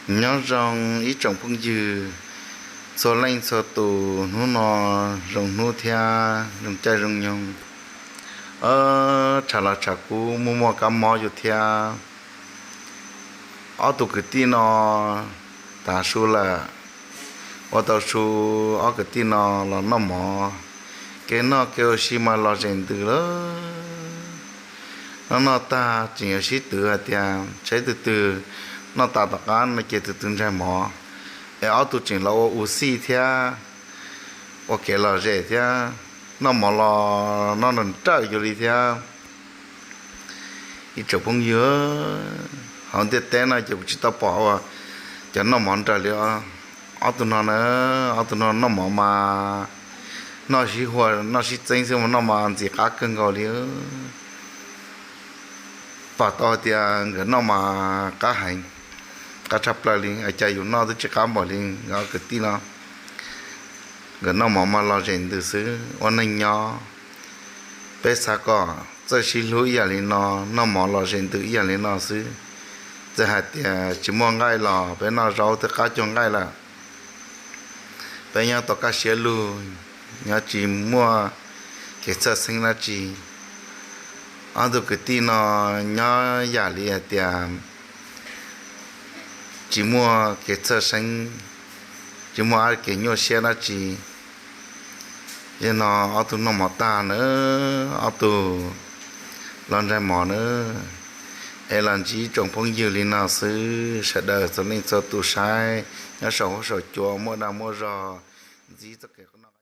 Nyob zoo ib tsoom phooj ywg txhua leej txhua tus, hnub no zoo hnub thiab zoo caij zoo nyoog. Tshav los tshav kub, muaj muaj kab mob yus thiab. Ob tug kwv tij no tav su lawm, ua tau su, ob kwv tij no los noj mov. Kev noj kev ua si mas los zem ntws lawm. Noj noj tag tseem yuav sib twv hais tias saib twg twg noj tas tom qab no ces twg twg ntshai mov. Es ob tug tseem los ua ua xij thiab, ua kev lom zem thiab, noj mov los noj nrawm nrawm yus li thiab. Ib tsoom phooj ywg, hauv ntiaj teb no ces kuv tsis tau pom ua cov noj mov nrawm li. Ob tug no na, ob tug no noj mov mas noj sib hua noj sib txeeb xwb mas noj mas ntxim qab kawg nkaus li. Pom tau hais tias nkawd noj mas qab heev, qab tshaj plaws li, cas yus noj twb tsis qab npaum li nkawd ob kwv tij no. Nkawd noj mov mas los zem ntws xwb, ua neeg nyob peb xav kom txawj sib hlub ib yam li no, noj mov los zem ntws ib yam li no xwb. Txawm hais tias tsis muaj nqaij los peb noj zaub twb qab cuag nqaij lawm. Peb nyob tau kaj siab lug, nyob tsis muaj kev txhawj xeeb dab tsi. Ob tug kwv tij no nyob yam li hais tias tsis muaj kev txhawj xeeb, tsis muaj kev nyuaj siab dab tsi. Yog no ob tug noj mov tag na, ob tug los ntshai mov na. Es los ntsib tsoom phooj ywg li no xwb, sawv daws txhua leej txhua tus saib nyob saum huab saum cua muaj dag muaj zog, ntxiv txoj kev qub no.